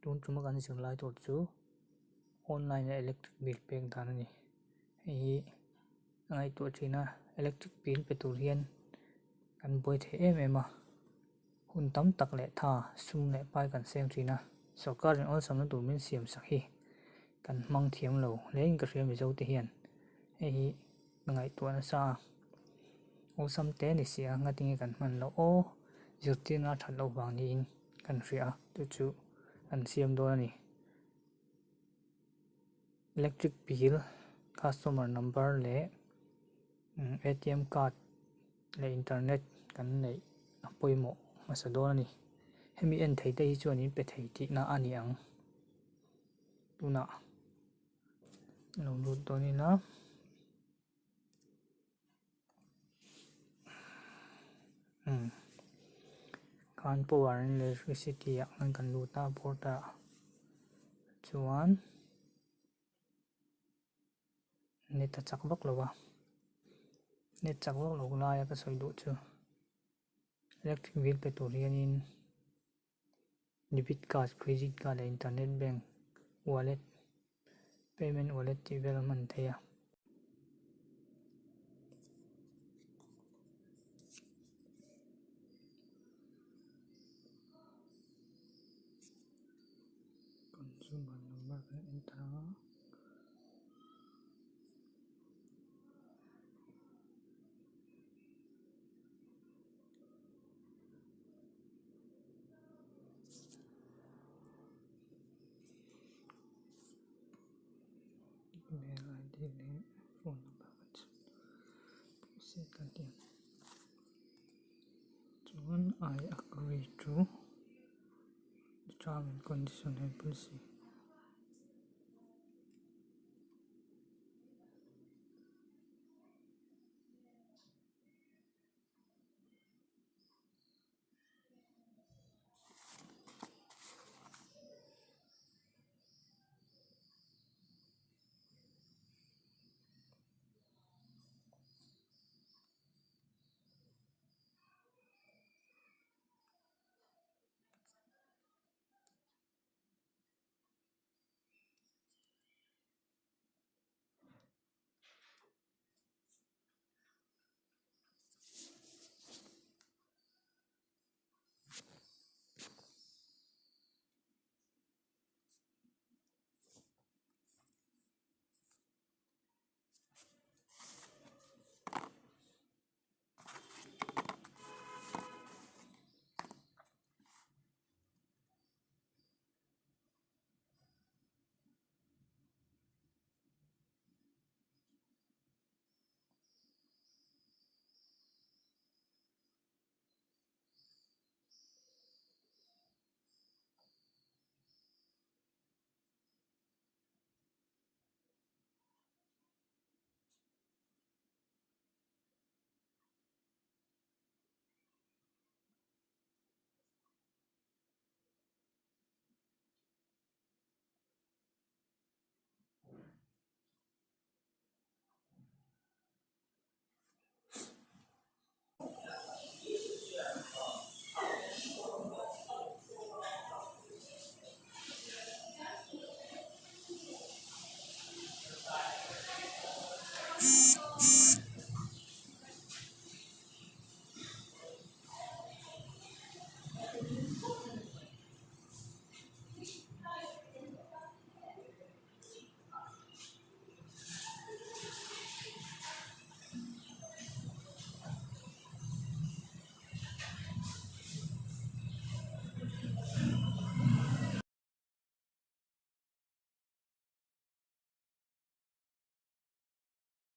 Tun tuma kan zirlai tur chu online a electric bill pek dan a ni. Hei hi a ngaihtuah thin a, electric bill pe tur hian kan buai thei em em a, hun tam tak leh tha sum leh pai kan seng thin a, sawrkarin awlsamna tur min siam sak hi kan hmang thiam lo hle in ka hria Mizo te hian hei hi ka ngaihtuah nasa a, awlsam te ni si a ngatinge kan hman loh aw zirtirna a that loh vang niin kan hria a chu chu an siam dawn a ni. Electric bill customer number leh atm card leh internet kan neih a pawimawh hmasa dawn a ni. Hemi en thei te hi chuan in pe thei tihna a ni ang. Tunah lo lut dawn ila. Umm khan power and electricity ah khan kan lut a border ah chuan net a chak vak lo a net chak vak lo laia ka sawi duh chu electric bill pe tur hianin debit card credit card leh internet bank wallet payment wallet tih vel a hman theih a. Consumer number kan enter a. Email ID leh phone number kan chhut proceed kan ti ang chuan I agree to the term and condition and policy.